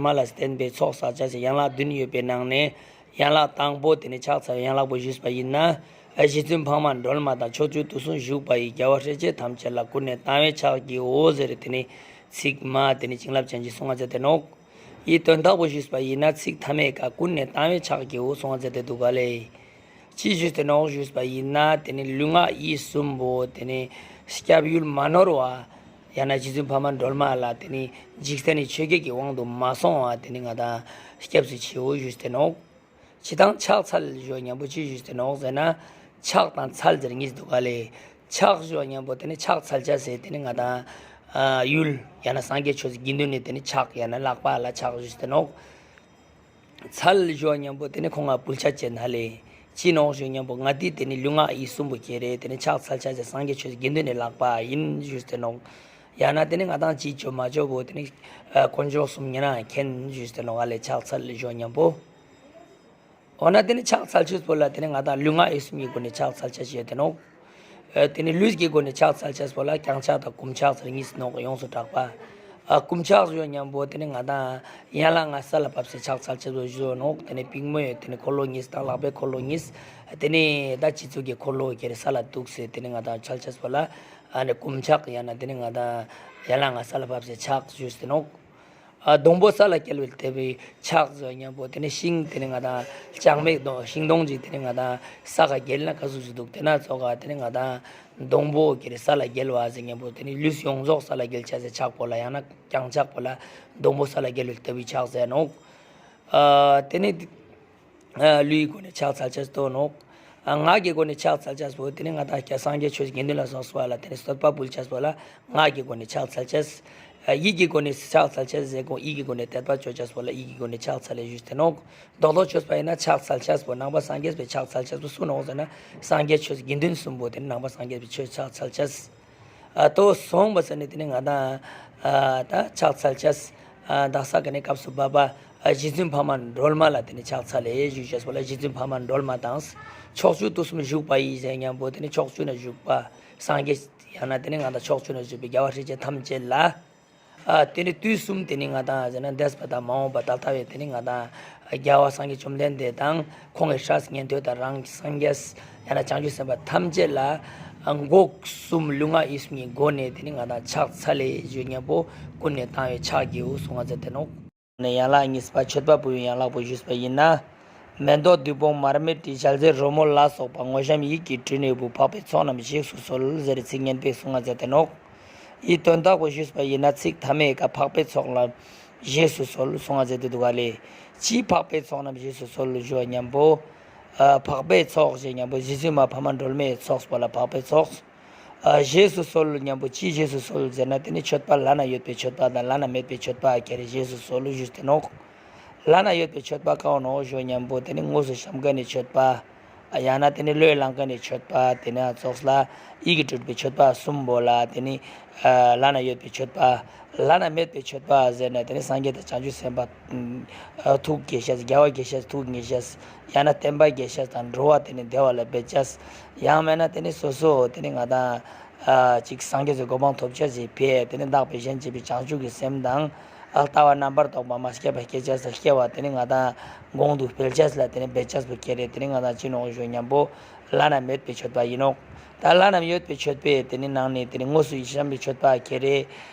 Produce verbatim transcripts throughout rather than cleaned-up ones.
མ་ལ་བརྟེན་པའི་ཚོགས་བསགས་བྱ་ཞེས་ཡན་ལག་བདུན་ཡོད་པའི་ནང་ནས་ཡན་ལག་དང་པོ་དེ་ནི་ཕྱག་འཚལ་བའི་ཡན་ལག་པོ་ཞུས་པ་ཡིན་ན། རྗེ་བཙུན་འཕགས་མ་སྒྲོལ་མ་དང་ཕྱོགས་བཅུ་དུས་གསུམ་བཞུགས་པ་ཡི་རྒྱལ་བ་སྲས་བཅས་ཐམས་ཅད་ལ་ཀུན་ནས་དང་བས་ཕྱག་བགྱིའོ་ཟེར་དེ་ནི་ཚིག་མ་དེ་ནི་བྱིན་རླབས་ཅན་གྱི་གསུང་བ་མཛད་དེ་ནོག། ཡི་དོན་དག་པོ་ཞུས་པ་ཡིན་ན་ཚིག་ཐ་མའི་ཀ་ཀུན་ནས་དང་བས་ཕྱག་བགྱིའོ་གསུང་བ་མཛད་དེ་འདུག་ག་ལེ། ཅི་ཞུས་ཏེ་ནོག་ཞུས་པ་ཡིན་ན་དེ་ནི་ལུས་ངག་ཡིད་གསུམ་པོ་དེ་ནི་སྐྱབས་ཡུལ་མ་ནོར་བ། ཡང་ན་རྗེ་བཙུན་འཕགས་མ་སྒྲོལ་མ་ལ་དེ་ནི་འཇིག་རྟེན་ནི་ཆོས་བརྒྱད་ཀྱི་དབང་དུ་མ་སོང་བ་དེ་ནི་ང་དང་སྐྱབས་སུ་མཆིའོ་ཞུས་ཏེ་ནོག། ཅི་དང་ཕྱག་འཚལ་ཞུ་བ་མཉམ་པོ་ཅི་ཞུས་ཏེ་ནོག་ཟེར་ན། ཕྱག་དང་འཚལ་ཟེར་གཉིས་འདུག་ག་ལེ། ཕྱག་ཞུ་བ་མཉམ་པོ་དེ་ནི་ཕྱག་འཚལ་བྱ་ཟེར་དེ་ནི་ང་དང་ཡུལ་ཡང་ན་སངས་རྒྱས་ཆོས་དགེ་འདུན་ནི་དེ་ནི་ཕྱག་ཡང་ན་ལག་པ་ལ་ཕྱག་ཞུས་ཏེ་ནོག། འཚལ་ཞུ་བ་མཉམ་པོ་དེ་ནི་ཁོང་ང་ཕུལ་བྱ་ཅན་ཧ་ལེ། ཅི་ནོག་ཞུ་བ་མཉམ་པོ་ང་དེ་དེ་ནི་ལུས་ངག་ཡིད་གསུམ་པོ་ཁྱེར་རེ་དེ་ནི་ཕྱག་འཚལ་བྱ་ཟེར་སངས་རྒྱས་ཆོས་དགེ་འདུན་ནི་ལག་པ་ཡིན་ཞུས་ཏེ་ནོག། ཡང་ན་དེ་ནི་ང་དང་ཅི་ཅོ་མ་ཅོ་བོ་དེ་ནི་དཀོན་མཆོག་གསུམ་ཉེ་རང་མཁྱེན་ཞུས་ཏེ་ནོག་ཧ་ལེ། ཕྱག་འཚལ་ཞུ་བ་མཉམ་པོ། འོ་ན་དེ་ནི་ཕྱག་འཚལ་ཆོས་པོ་ལ་དེ་ནི་ང་དང་ལུས་ངག་ཡིད་གསུམ་གྱི་སྒོ་ནས་ཕྱག་འཚལ་ཆ་ཞེས་ཏེ་ནོག། ཨ་དེ་ནི་ལུས་ཀྱི་སྒོ་ནས་ཕྱག་འཚལ་ཆས་པོ་ལ་བརྐྱང་ཕྱག་དང་བསྐུམ་ཕྱག་ཟེར་གཉིས་ནོག་ཡོངས་སུ་གྲགས་པ། ཨ་བསྐུམ་ཕྱག་ཞུ་བ་མཉམ་པོ་དེ་ནི་ང་དང་ཡན་ལག་ལྔ་ས་ལ་ཕབ་སྟེ་ཕྱག་འཚལ་ཆས་པོ་ཞུ་ནོག། དེ་ནི་པུས་མོའི་དེ་ནི་འཁོར་ལོ་གཉིས་དང་ལག་པའི་འཁོར་ལོ་གཉིས། དེ་ནི་ད་སྤྱི་གཙུག་གི་འཁོར་ལོ་ཁྱེར་རེ་ས་ལ་གཏུགས་སེ་དེ་ནི་ང་དང་འཚལ་ཆས་པོ་ལ་ཨ་ནི་བསྐུམ་ཕྱག་ཡང་ན་དེ་ནི་ང་དང་ཡན་ལག་ལྔ་ས་ལ་ཕབ་སྟེ་ཕྱག་ཞུས་ཏེ་ནོག། ཨ་སྡོང་པོ་ས་ལ་བསྐྱལ་བའི་དེ་བའི་ཕྱག་ཟེར་མཉམ་པོ་དེ་ནི་ཤིང་དེ་ནི་ང་དང་ལྕང་མའི་སྡོང་ཤིང་སྡོང་ཅིག་དེ་ནི་ང་དང་ས་ཁ་བསྐྱལ་ན་ཀ་ཟུག་ཟུག་འདུག། དེ་ན་ཙོགས་ཀ་དེ་ནི་ང་དང་སྡོང་པོ་ཁྱེར་རེ་ས་ལ་བསྐྱལ་བ་ཟེར་མཉམ་པོ་དེ་ནི་ལུས་ཡོངས་རྫོགས་ས་ལ་བསྐྱལ་ཆ་ཟེར་ཕྱག་པོ་ལ་ཡང་ན་བརྐྱང་ཕྱག་པོ་ལ་སྡོང་པོ་ས་ལ་བསྐྱལ་བའི་དེ་བའི་ཕྱག་ཟེར་ནོག། ཨ་དེ་ནི་ཨ་ལུས་སྒོ་ནས་ཕྱག་འཚལ་ཆས་ཏོ་ནོག། ཨ་ངག་གི་སྒོ་ནས་ཕྱག་འཚལ་ཆས་པོ་དེ་ནི་ང་དང་སྐྱ་སངས་རྒྱས་ཆོས་དགེ་འདུན་ལ་སོགས་པ་ལ་དེ་ནི་བསྟོད་པ་ཕུལ་ཆས་པོ་ལ་ངག་གི་སྒོ་ནས་ཕྱག་འཚལ་ཆས། ཨ་ཡིད་ཀྱི་སྒོ་ནས་ཕྱག་འཚལ་ཆས་ཟེར་གོ་ཡིད་ཀྱི་སྒོ་ནས་དད་པ་ཅོ་ཆས་པོ་ལ་ཡིད་ཀྱི་སྒོ་ནས་ཕྱག་འཚལ་ལེ་ཞུས་ཏེ་ནོག། རྡོག་རྡོག་ཆོས་པ་ཡིན་ན་ཕྱག་འཚལ་ཆས་པོ་ནང་པ་སངས་རྒྱས་པའི་ཕྱག་འཚལ་ཆས་པོ་སུ་ནོག་ཟེར་ན་སངས་རྒྱས་ཆོས་དགེ་འདུན་གསུམ་པོ་དེ་ནི་ནང་པ་སངས་རྒྱས་པའི་ཆོས་ཕྱག་འཚལ་ཆས། ཨ་ཏོ་སོང་བ་ས་ནི་དེ་ནི་ང་དང་ཨ་ད་ཕྱག་འཚལ་ཆས་ཨ་དག་ས་ག་ནི་སྐབས་སུ་བབ་པ་ཨ་རྗེ་བཙུན་འཕགས་མ་སྒྲོལ་མ་ལ་དེ་ནི་ཕྱག་འཚལ་ལེ་ཞུ་ཆས་པོ་ལ་རྗེ་བཙུན་འཕགས་མ་སྒྲོལ་མ་དང་ཕྱོགས་བཅུ་དུས་གསུམ་བཞུགས་པ་ཡི་ཟེར་མཉམ་པོ་དེ་ནི་ཕྱོགས་བཅུ་ན་བཞུགས་པ་སངས་རྒྱས་ཡང་ན་དེ་ནི་ང་དང་ཕྱོགས་བཅུ་ན་བཞུགས་པའི་རྒྱལ་བ་སྲས་བཅས་ཐམས་ཅད་ལ། ཨ་དེ་ནི་དུས་གསུམ་དེ་ནི་ང་དང་ཟེར་ན་འདས་པ་དང་མ་འོངས་པ་ད་ལྟ་བའི་དེ་ནི་ང་དང་རྒྱལ་བ་སངས་རྒྱས་བཅོམ་ལྡན་འདས་དང་ཁོང་གི་སྲས་ཉན་ཐོས་དང་རང་སངས་རྒྱས་ཡང་ན་བྱང་ཆུབ་སེམས་དཔའ་ཐམས་ཅད་ལ་ཨ་སྒོ་གསུམ་ལུས་ངག་ཡིད་གསུམ་གྱི་སྒོ་ནས་དེ་ནི་ང་དང་ཕྱག་འཚལ་ལེ་ཞུ་མཉམ་པོ་ཀུན་ནས་དང་བས་ཕྱག་བགྱིའོ་གསུང་བ་མཛད་དེ་ནོག། ནས་ཡན་ལག་གཉིས་པ་མཆོད་པ་ཕུལ་བའི་ཡན་ལག་པོ་ཞུས་པ་ཡིན་ན། མེ་ཏོག་བདུག་སྤོས་མར་མེ་དྲི་ཞལ་ཟས་རོལ་མོ་ལ་སོགས་པ་དངོས་བཤམས་ཡིད་ཀྱི་དྲི་ནོར་བུ་འཕགས་པའི་ཚོགས་རྣམས་བཞེས་སུ་གསོལ་ཟེར་ཚིག་སྙན་པའི་གསུང་བ་མཛད་དེ་ནོག། ཡི་དོན་དག་པོ་ཞུས་པ་ཡིན་ན་ཚིག་ཐ་མའི་ཀ་འཕགས་པའི་ཚོགས་ལ་བཞེས་སུ་གསོལ་གསུང་བ་མཛད་དེ་འདུག་ག་ལེ། ཅི་འཕགས་པའི་ཚོགས་རྣམས་བཞེས་སུ་གསོལ་ཞུ་བ་མཉམ་པོ། ཨ་འཕགས་པའི་ཚོགས་ཞེས་མཉམ་པོ་རྗེ་བཙུན་མ་འཕགས་མ་སྒྲོལ་མའི་ཚོགས་པོ་ལ་འཕགས་པའི་ཚོགས། ཨ་བཞེས་སུ་གསོལ་མཉམ་པོ་ཅི་བཞེས་སུ་གསོལ་ཟེར་ན་དེ་ནི་མཆོད་པ་བླ་ན་ཡོད་པའི་མཆོད་པ་དང་བླ་ན་མེད་པའི་མཆོད་པ་ཁྱེར་རེ་བཞེས་སུ་གསོལ་ཞུས་ཏེ་ནོག། བླ་ན་ཡོད་པའི་མཆོད་པ་ཀ་བོ་ནོག་ཞུ་མཉམ་པོ་དེ་ནི་དངོས་སུ་བཤམས་མཁན་ནི་མཆོད་པ། ཡང་ན་དེ་ནི་བློས་བླངས་མཁན་ནི་མཆོད་པ་དེ་ནི་ཚོགས་ལ་ཡིད་ཀྱིས་སྤྲུལ་པའི་མཆོད་པ་གསུམ་པོ་ལ་དེ་ནི་ཨ་བླ་ན་ཡོད་པའི་མཆོད་པ། བླ་ན་མེད་པའི་མཆོད་པ་ཟེར་ན་དེ་ནི་སངས་རྒྱས་དང་བྱང་ཆུབ་སེམས་དཔའ་ཨ་ཐུགས་དགྱེས་ཤེས་རྒྱལ་བ་དགྱེས་ཤེས་ཐུགས་དགྱེས་ཤེས། ཡང་ན་བསྟན་པ་དགྱེས་ཤེས་དང་འགྲོ་བ་དེ་ནི་བདེ་བ་ལ་འབད་ཅེས། ཡང་མེད་ན་དེ་ནི་སོ་སོ་དེ་ནི་ང་དང་ཨ་ཅིག་སངས་རྒྱས་སི་གོ་འཕང་ཐོབ་ཅེས་སི་ཕིའ་དེ་ནི་བདག་པས་གཞན་གཅེས་པའི་བྱང་ཆུབ་ཀྱི་སེམས་དང་། ཨ་ལྟ་བ་རྣམ་པར་དག་པ་མ་སྐྱེས་པ་སྐྱེ་ཅེས་སི་སྐྱེ་བ་དེ་ནི་ང་དང་གོང་དུ་འཕེལ་ཅེས་ལ་དེ་ནི་འབད་ཅེས་པོ་ཁྱེར་རེ་དེ་ནི་ང་དང་ཅི་ནོག་ཞུ་མཉམ་པོ་བླ་ན་མེད་པའི་མཆོད་པ་ཡིན་ནོག། ད་བླ་ན་ཡོད་པའི་མཆོད་པའི་དེ་ནི་ནང་ནས་དེ་ནི་དངོས་སུ་བཤམས་པའི་མཆོད་པ་ཁྱེར་རེ།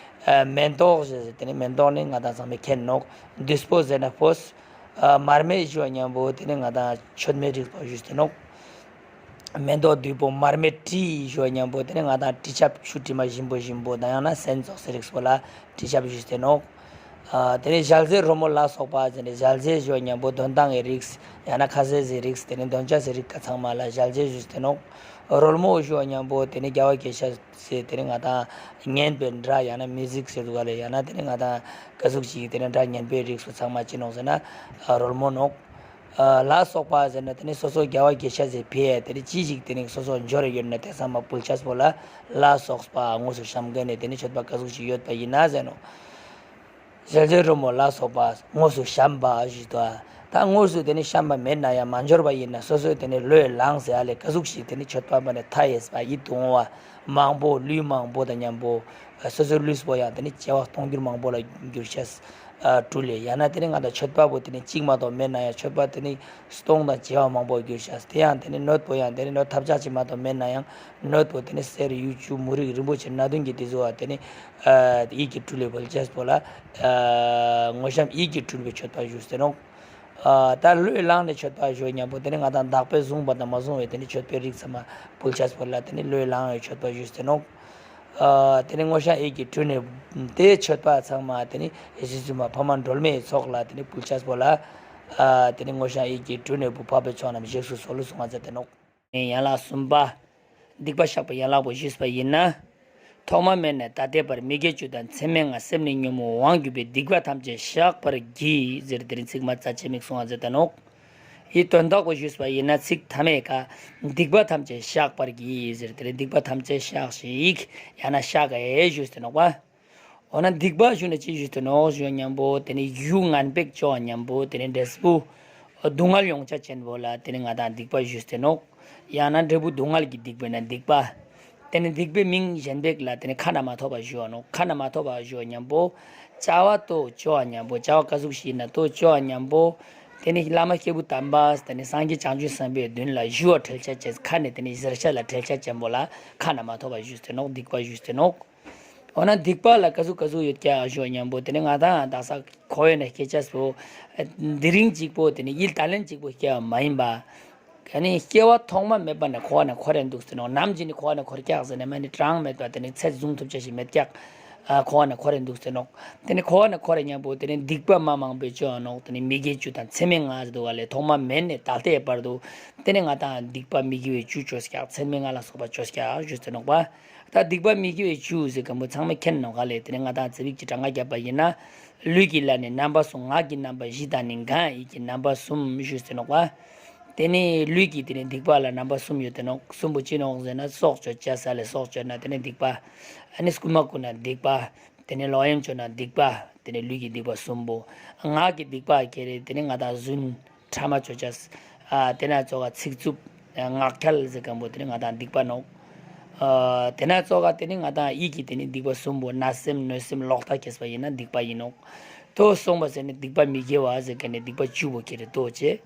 ཨ་མེ་ཏོག་ཞེས་དེ་ནི་མེ་ཏོག་ནི་ང་དང་ཚང་མས་མཁྱེན་ནོག། བདུག་སྤོས་ཟེར་ན་སྤོས། ཨ་མར་མེ་ཞུ་བ་མཉམ་པོ་དེ་ནི་ང་དང་མཆོད་མེ་རིགས་པོ་ཞུས་ཏེ་ནོག། མེ་ཏོག་བདུག་སྤོས་མར་མེ་དྲི་ཞུ་བ་མཉམ་པོ་དེ་ནི་ང་དང་དྲི་ཆབ་ཆུ་དྲི་མ་ཞིམ་པོ་ཞིམ་པོ་དང་ཡང་ན་སོན་ཙོགས་སི་རིགས་པོ་ལ་དྲི་ཆབ་ཞུས་ཏེ་ནོག། ཨ་དེ་ནི་ཞལ་ཟས་རོལ་མོ་ལ་སོགས་པ་ཟེར་ནས་ཞལ་ཟས་ཞུ་བ་མཉམ་པོ་འདོན་སྟངས་ཀྱི་རིགས་ཡང་ན་ཁ་ཟས་སི་རིགས་དེ་ནི་འདོན་ཆས་སི་རིགས་ཀ་ཚང་མ་ལ་ཞལ་ཟས་ཞུས་ཏེ་ནོག། རོལ་མོ་ཞུ་བ་མཉམ་པོ་དེ་ནི་རྒྱལ་བ་དགྱེས་ཤེས་སི་དེ་ནི་ང་དང་སྙན་པའི་སྒྲ་ཡང་ན་མིའུ་ཟིག་ཟེར་དུག་ག་ལེ། ཡང་ན་དེ་ནི་ང་དང་ཀ་ཟུག་ཅིག་དེ་ནི་སྒྲ་སྙན་པའི་རིགས་སུ་ཚང་མ་ཅི་ནོག་ཟེར་ན་ཨ་རོལ་མོ་ནོག། ཨ་ལ་སོགས་པ་ཟེར་ན་དེ་ནི་སོ་སོ་རྒྱལ་བ་དགྱེས་ཤེས་སི་ཕིའ་དེ་ནི་ཅི་ཞིག་དེ་ནི་སོ་སོ་འབྱོར་ཡོད་ན་དེ་ཚང་མ་ཕུལ་ཆས་པོ་ལ་ལ་སོགས་པ་དངོས་སུ་བཤམས་མཁན་ནི་དེ་ནི་མཆོད་པ་ཀ་ཟུག་ཅིག་ཡོད་པ་ཡིན་ན་ཟེར་ནོག། ཞལ་ཟས་རོལ་མོ་ལ་སོགས་པ་དངོས་སུ་བཤམས་པ་ཞུས་ཏོ། ད་དངོས་སུ་དེ་ནི་བཤམས་པ་མེད་ན་ཡང་མ་འབྱོར་བ་ཡིན་ན་སོ་སོས་དེ་ནི་བློས་བླངས་སེ་ཨ་ལེ་ཀ་ཟུག་ཞིག་དེ་ནི་མཆོད་པ་མ་ནེ་མཐའ་ཡས་པ་ཡིད་དུ་འོང་བ་མང་པོ་ལུས་མང་པོ་དང་མཉམ་པོ་སོ་སོའི་ལུས་པོ་ཡང་དེ་ནི་བྱེ་བ་སྟོང་འགྱུར་མང་པོ་ལ་འགྱུར་ཤེས། ཨ་སྤྲུལ་ལེ། ཡང་ན་དེ་ནི་ང་དང་མཆོད་པ་པོ་དེ་ནི་གཅིག་མ་གཏོགས་མེད་ན་ཡང་མཆོད་པ་དེ་ནི་སྟོང་དང་བྱེ་བ་མང་པོ་གྱུར་ཤག། དེ་ཡང་དེ་ནི་སྣོད་པོ་ཡང་དེ་ནི་སྣོད་ཐབས་ཆག་ཅིག་མ་གཏོགས་མེད་ན་ཡང་སྣོད་པོ་དེ་ནི་གསེར་གཡུ་བྱུ་མུ་རིགས་རིན་པོ་ཆེ་སྣ་བདུན་གྱི་དེ་ཚོ་བ་དེ་ནི་ཨ་ཡིད་ཀྱིས་སྤྲུལ་ལེ་བོ་ལ་ཅེས་པོ་ལ་ཨ་དངོས་བཤམས་ཡིད་ཀྱིས་སྤྲུལ་པའི་མཆོད་པ་ཞུས་ཏེ་ནོག། ཨ་ད་བློས་བླངས་ནས་མཆོད་པ་ཞུ་མཉམ་པོ་དེ་ནི་ང་དང་བདག་པོས་བཟུང་བ་དང་མ་བཟུང་བའི་དེ་ནི་མཆོད་པའི་རིགས་ཚང་མ་ཕུལ་ཅེས་པོ་ལ་དེ་ནི་བློས་བླངས་པའི་མཆོད་པ་ཞུས་ཏེ་ནོག། ཨ་དེ་ནི་དངོས་བཤམས་ཡིད་ཀྱིས་སྤྲུལ་ནས་དེ་མཆོད་པ་ཚང་མ་དེ་ནི་གཞི་བཙུན་མ་འཕགས་མ་སྒྲོལ་མའི་ཚོགས་ལ་དེ་ནི་ཕུལ་ཅེས་པོ་ལ་ཨ་དེ་ནི་དངོས་བཤམས་ཡིད་ཀྱིས་སྤྲུལ་ནས་བུ་འཕགས་པའི་ཚོགས་རྣམས་བཞེས་སུ་གསོལ་ལོ་གསུང་བ་མཛད་དེ་ནོག། ཡན་ལག་གསུམ་པ། སྡིག་པ་བཤགས་པའི་ཡན་ལག་པོ་ཞུས་པ་ཡིན་ན། ཐོག་མ་མེད་ནས་ད་ལྟའི་བར་མི་དགེ་བཅུ་དང་མཚམས་མེད་ལྔ་སེམས་ནས་ཉོན་མོངས་དབང་གྱུར་པའི་སྡིག་པ་ཐམས་ཅད་བཤགས་པར་བགྱི་ཟེར་དེ་རིང་ཚིག་མ་རྩ་ཆེ་མིག་གསུང་བ་མཛད་དེ་ནོག། ཡི་དོན་དག་པོ་ཞུས་པ་ཡིན་ན་ཚིག་མཐའ་མའི་ཀ་སྡིག་པ་ཐམས་ཅད་བཤགས་པར་བགྱི་ཟེར་དེ་རིང་སྡིག་པ་ཐམས་ཅད་བཤགས་ཤིག། ཡང་ན་བཤགས་ག་ཞུས་ཏེ་ནོག་པ། འོ་ན་སྡིག་པ་ཞུ་ན་ཅི་ཞུས་ཏེ་ནོག་ཞུ་མཉམ་པོ་དེ་ནི་རྒྱུ་ངན་པ་ཅོ་མཉམ་པོ་དེ་ནི་འབྲས་བུ་སྡུག་བསྔལ་ཡོང་ཆ་ཅན་པོ་ལ་དེ་ནི་ང་དང་སྡིག་པ་ཞུས་ཏེ་ནོག། ཡང་ན་འབྲས་བུ་སྡུག་བསྔལ་གྱི་སྡིག་པ་ན་སྡིག་པ། དེ་ནི་སྡིག་པའི་མིང་གཞན་པ་ལ་དེ་ནི་ཁ་ན་མ་ཐོ་བ་ཞུ་ནོག། ཁ་ན་མ་ཐོ་བ་ཞུ་མཉམ་པོ་བྱ་བ་དོ་ཅོ་མཉམ་པོ་བྱ་བ་ག་ཟུག་ཞིག་ན་དོ་ཅོ་མཉམ་པོ་དེ་ནི་བླ་མ་སྐྱེས་བུ་དམ་པ་དེ་ནི་སངས་རྒྱས་བྱང་ཆུབ་སེམས་དཔའི་མདུན་ལ་ཞུ་བ་ཁྲེལ་ཆ་ཅན་ཁ་ནས་དེ་ནི་ཟེར་ཆ་ལ་ཁྲེལ་ཆ་ཅན་པོ་ལ་ཁ་ན་མ་ཐོ་བ་ཞུས་ཏེ་ནོག། སྡིག་པ་ཞུས་ཏེ་ནོག། འོ་ན་སྡིག་པ་ལ་ག་ཟུག་ག་ཟུག་ཡོད་ཀྱག་ཞུ་མཉམ་པོ་དེ་ནི་ང་དང་དག་ས་ཁོ་ཡོད་ན་སྐྱེ་ཅེས་པོ་དེ་རིང་གཅིག་པོ་དེ་ནི་ཡིད་ད་ལན་གཅིག་པོ་སྐྱེ་བ་མ་ཡིན་པ། ག་ནི་སྐྱེ་བ་ཐོག་མ་མེད་པ་ནས་འཁོར་བ་ནས་འཁོར་རེ་འདུག་ཟེར་ནོག། ནམ་ཞིག་ནི་འཁོར་བ་ནས་འཁོར་ཀྱག་ཟེར་ནས་མ་ནི་གྲངས་མེད་པ་དེ་ནི་ཚད་བཟུང་ཐུབ་ཅེས་ཞིག་མེད་ཀྱག། ཨ་འཁོར་བ་ནས་འཁོར་རེ་འདུག་ཟེར་ནོག། དེ་ནི་འཁོར་བ་ནས་འཁོར་རེ་མཉམ་པོ་དེ་ནི་སྡིག་པ་མ་མང་པོ་ཅོ་ནོག། དེ་ནི་མི་དགེ་བཅུ་དང་མཚམས་མེད་ལྔ་ཟེར་འདུག་ག་ལེ། ཐོག་མ་མེད་ནས་ད་ལྟའི་བར་དུ་དེ་ནི་ང་དང་སྡིག་པ་མི་དགེ་བའི་བཅུ་ཅོས་ཀྱག། མཚམས་མེད་ལྔ་ལ་སོགས་པ་ཅོས་ཀྱག་ཞུས་ཏེ་ནོག་པ། ད་སྡིག་པ་མི་དགེ་བའི་བཅུ་ཟེར་མཁན་པོ་ཚང་མ་མཁྱེན་ནོག་ག་ལེ། དེ་ནི་ང་དང་ཙ་པིག་ཅིག་གྲངས་ཀ་བརྒྱབ་པ་ཡིན་ན། ལུས་ཀྱི་ལ་ནི་རྣམ་པ་གསུམ། ངག་གི་རྣམ་པ་བཞི་དང་ནི་གང་ཡིད་ཀྱི་རྣམ་པ་གསུམ་ཞུས་ཏེ་ནོག་པ། དེ་ནི་ལུས་ཀྱི་དེ་ནི་སྡིག་པ་ལ་རྣམ་པ་གསུམ་ཡོད་དེ་ནོག། གསུམ་པོ་ཅི་ནོག་ཟེར་ན་སྲོག་གཅོད་ཅེས་ལ་སྲོག་གཅོད་ན་དེ་ནི་སྡིག་པ། ཨ་ནི་རྐུན་མ་རྐུ་ན་སྡིག་པ། དེ་ནི་ལོག་གཡེམ་ཅོ་ན་སྡིག་པ། དེ་ནི་ལུས་ཀྱི་སྡིག་པ་གསུམ་པོ། ངག་གི་སྡིག་པ་ཁྱེར་རེ་དེ་ནི་ང་དང་རྫུན། ཕྲ་མ་ཅོ་ཅེས། ཨ་དེ་ན་ཙོགས་ཚིག་རྩུབ། ཨ་ངག་འཁྱལ་ཟེར་མཁན་པོ་དེ་ནི་ང་དང་སྡིག་པ་ནོག། ཨ་དེ་ན་ཙོགས་དེ་ནི་ང་དང་ཡིད་ཀྱི་དེ་ནི་སྡིག་པ་གསུམ་པོ་བརྣབ་སེམས་གནོད་སེམས་ལོག་ལྟ་སྐྱེས་པ་ཡིན་ན་སྡིག་པ་ཡིན་ནོག། དོ་སོང་པ་ཟེར་ནི་སྡིག་པ་མི་དགེ་བ་ཟེར་མཁན་ནི་སྡིག་པ་བཅུ་པོ་ཁྱེར་རེ་དོ་ཅེས།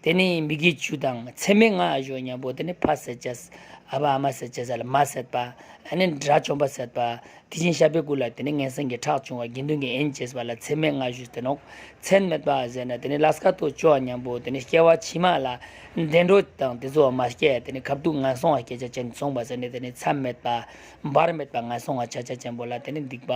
དེ་ནི་མི་དགེ་བཅུ་དང་མཚམས་མེད་ལྔ་ཞུ་མཉམ་པོ་དེ་ནི་ཕ་བསད་ཅེས། ཨ་བ་ཨ་མ་བསད་ཅེས་ལ་མ་བསད་པ། ཨ་ནི་དགྲ་བཅོམ་པ་བསད་པ། དེ་བཞིན་གཤེགས་པའི་སྐུ་ལ་དེ་ནི་ངན་སེམས་ཀྱི་ཁྲག་ཕྱུང་བ་དགེ་འདུན་གྱི་དབྱེན་བྱས་པ་ལ་མཚམས་མེད་ལྔ་ཞུས་ཏེ་ནོག། མཚམས་མེད་པ་ཟེར་ན་དེ་ནི་ལས་ཀ་དོ་ཅོ་མཉམ་པོ་དེ་ནི་སྐྱེ་བ་ཕྱི་མ་ལ་བདེ་འགྲོ་དང་དེ་ཚོ་མ་སྐྱེ་དེ་ནི་ཁབ་ཏུ་ངན་སོང་བ་སྐྱེ་ཆ་ཅན་སོང་པ་ཟེར་ནི་དེ་ནི་མཚམས་མེད་པ། བར་མེད་པ་ངན་སོང་བ་ཆ་ཆ་ཅན་པོ་ལ་དེ་ནི་སྡིག་པ་